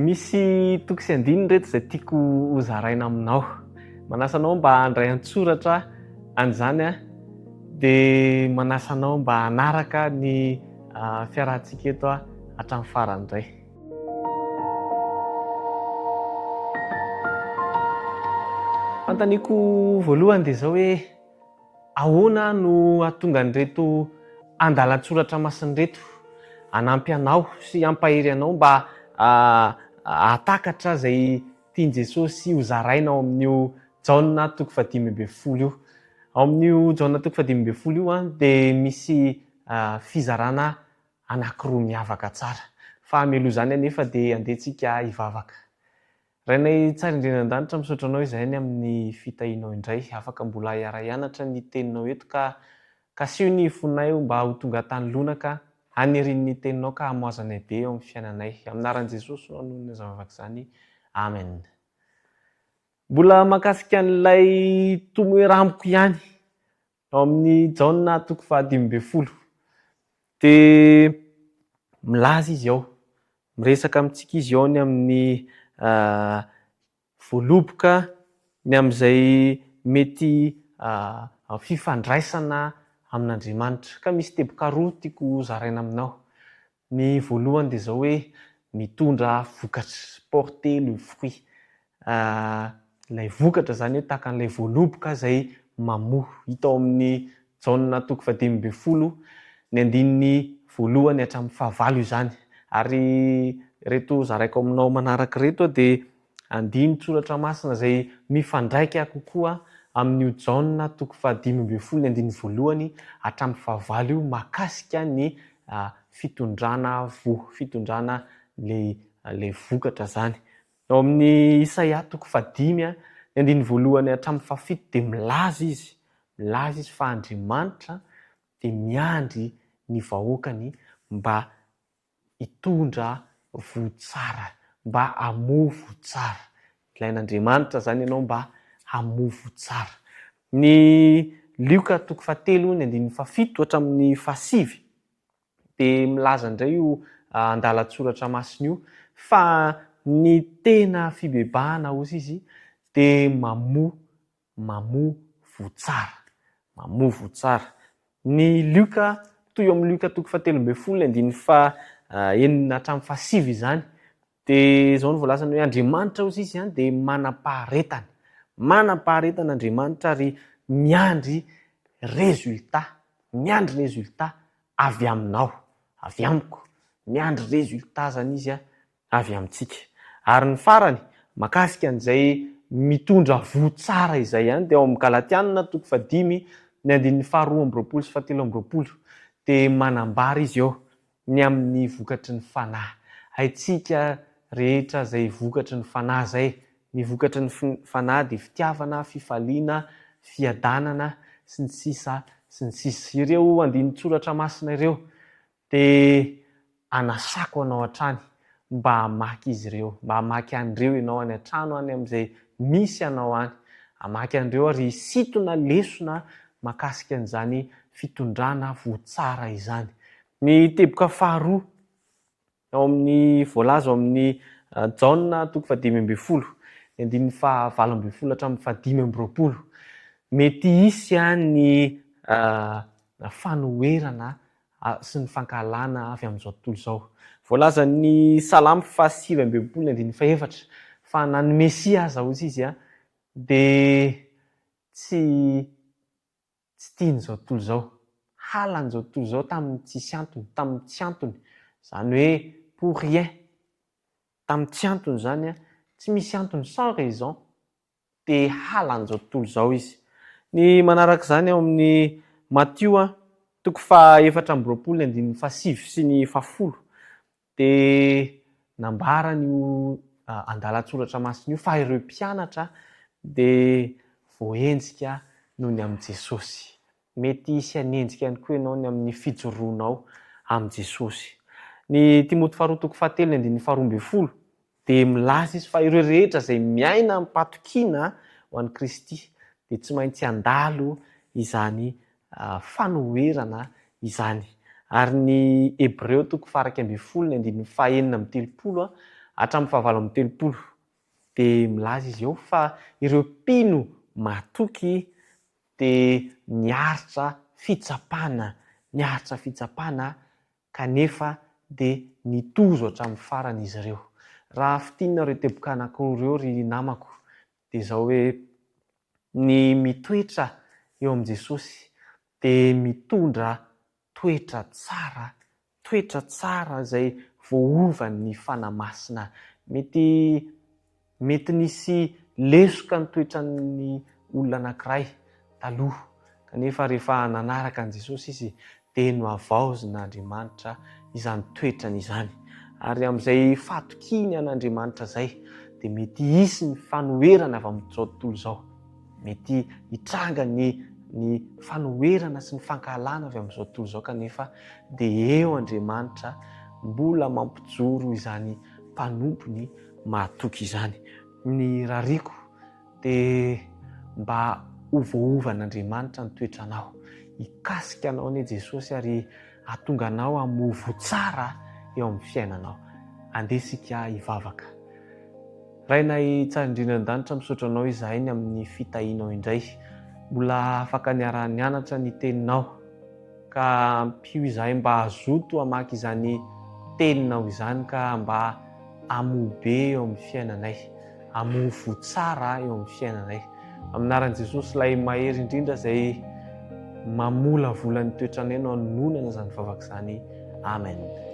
Misy toko sy andininy ireto izay tiako hozaraina aminao. Manasa anao mba handray an-tsoratra an'izany aho, dia manasa anao mba hanaraka ny fiarahantsika eto hatramin'ny farany indray. Fanontaniako voalohany dia izao hoe ahoana no hahatonga an'ireto andalan-tsoratra masina ireto hanampy anao sy hampahery anao mba hahatakatra izay tian'i Jesosy hozaraina ao amin'io Jaona toko fahadimy ambin'ny folo io. Ao amin'io Jaona toko fahadimy ambin'ny folo io dia misy fizarana anankiroa miavaka tsara. Fa mialoha izany anefa dia andeha tsika hivavaka. Rainay tsara indrindra an-danitra, misaotra Anao izahay ny amin'ny fitahianao indray. Afaka mbola hiara-hianatra ny Teninao eto ka kasiho ny fonay mba ho tonga tany lonaka hanirian'ny Teninao ka hamoazanay be eo amin'ny fiainanay. Amin'ny anaran'i Jesosy no anonona izany vavaka izany. Amen. Mbola mahakasika an'ilay tomoera amiko ihany. Ao amin'ny Jaona toko fahadimy ambin'ny folo dia milaza izy ao, miresaka amintsika izy ao ny amin'ny voaloboka, ny amin'izay mety fifandraisana amin'Andriamanitra. Ka misy teboka roa tiako hozaraina aminao. Ny voalohany dia izao hoe mitondra vokatra, porter le fruit. Ilay vokatra izany hoe tahaka an'ilay voaloboka izay mamoa. Hita ao amin'ny Jaona toko fahadimy ambin'ny folo ny andininy voalohany hatramin'ny fahavalo izany. Ary ireto zaraiko aminao manaraka ireto dia Andinin-tsoratra masina izay mifandraika kokoa amin'io Jaona toko fahadimy ambin'ny folo ny andininy voalohany hatramin'ny fahavalo io mahakasika ny fitondrana voa, fitondrana ilay ilay vokatra izany. Ao amin'ny Isaia toko fahadimy ny andininy voalohany hatramin'ny fahafito dia milaza izy, milaza izy fa Andriamanitra dia miandry ny vahoakany mba hitondra voa tsara, mba hamoa voa tsara. Ilain'Andriamanitra izany ianao mba hamoa voa tsara. Ny Lioka toko fahatelo ny andininy fahafito hatramin'ny fahasivy dia milaza indray io andalan-tsoratra masina io fa ny tena fibebahana hozy izy dia mamoa mamoa voa tsara. Mamoa voa tsara. Ny Lioka, toy eo amin'ny Lioka toko fahatelo ambin'ny folo ny andininy faha enina hatramin'ny fahasivy izany, dia izao no voalazany hoe Andriamanitra hozy izy dia manam-paharetana. Manam-paharetana Andriamanitra ary miandry résultat, miandry résultat avy aminao, avy amiko. Miandry résultat izany izy avy amintsika. Ary ny farany, mahakasika an'izay mitondra voa tsara izay ihany, dia ao amin'ny Galatiana toko fahadimy, ny andininy faharoa amby roapolo sy fahatelo amby roapolo, dia manambara izy eo ny amin'ny vokatry ny Fanahy. Haintsika rehetra izay vokatry ny Fanahy izay. Ny vokatry ny Fanahy dia fitiavana, fifaliana, fiadanana, sy ny sisa sy ny sisa. Ireo andinin-tsoratra masina ireo Dia anasako anao hatrany mba hamaky izy ireo, mba hamaky an'ireo ianao any an-trano any amin'izay misy anao any. Hamaky an'ireo ary hisintona lesona mahakasika an'izany fitondrana voa tsara izany. Ny teboka faharoa ao amin'ny voalaza ao amin'ny Jaona toko fahadimy ambin'ny folo, ny andininy fahavalo ambin'ny folo hatramin'ny fahadimy amby roapolo. Mety hisy ny fanoherana sy ny fankahalana avy amin'izao tontolo izao. Voalazan'ny Salamo faha-69 ny andininy fahefatra fa na ny Mesia aza, hoy izy, dia tsy tsy tian'izao tontolo izao. Halan'izao tontolo izao tamin'ny tsisy antony, tamin'ny tsy antony, izany hoe pour rien, tamin'ny tsy antony izany, tsy misy antony, sans raison. Te hala an'izao tontolo izao izy. Ny manaraka izany ao amin'ny Matio toko faha-24 ny andininy fahasivy sy ny fahafolo dia nambarany io andalan-tsoratra masina io fa ireo mpianatra dia voahenjika noho ny amin'i Jesosy. Mety hisy hanenjika ihany koa ianao ny amin'ny fijoroanao amin'i Jesosy. Ny Timoty faharoa toko fahatelo ny andininy faharoa ambin'ny folo dia milaza izy fa ireo rehetra izay miaina amim-pahatokiana ho an'i Kristy dia tsy maintsy handalo izany fanoherana izany. Ary ny Hebreo toko faha-11 ny andininy faha-36 hatramin'ny fahavalo amby 30 dia milaza izy eo fa ireo mpino mahatoky dia niaritra fitsapana, niaritra fitsapana kanefa dia nitozo hatramin'ny farany izy ireo. Raha fintinina ireo teboka anankiroa ireo ry namako dia izao hoe ny mitoetra eo amin'i Jesosy dia mitondra toetra tsara, toetra tsara izay voaovan'ny Fanahy Masina. Mety mety nisy lesoka ny toetran'ny olona anankiray taloha, kanefa rehefa nanaraka an'i Jesosy izy dia nohavaozin'Andriamanitra izany toetrany izany. Ary amin'izay fahatokiany an'Andriamanitra izay, dia mety hisy ny fanoherana avy amin'izao tontolo izao. Mety hitranga ny ny fanoherana sy ny fankahalana avy amin'izao tontolo izao kanefa dia eo Andriamanitra mbola mampijoro izany mpanompony mahatoky izany. Ny rariko dia mba ho voaovan'Andriamanitra ny toetranao. Hikasika anao anie Jesosy ary hahatonga anao hamoa voa tsara eo amin'ny fiainanao. Andeha isika hivavaka. Rainay tsara indrindra an-danitra, misaotra anao izahay ny amin'ny fitahianao indray. Mbola afaka niaraha-nianatra ny teninao. Ka ampio izahay mba hazoto hamaky izany teninao izany ka mba hamoa be eo amin'ny fiainanay. Hamoa voa tsara eo amin'ny fiainanay. Amin'ny anaran'i Jesosy ilay mahery indrindra izay mamolavola ny toetranay no anononana izany vavaka izany. Amen.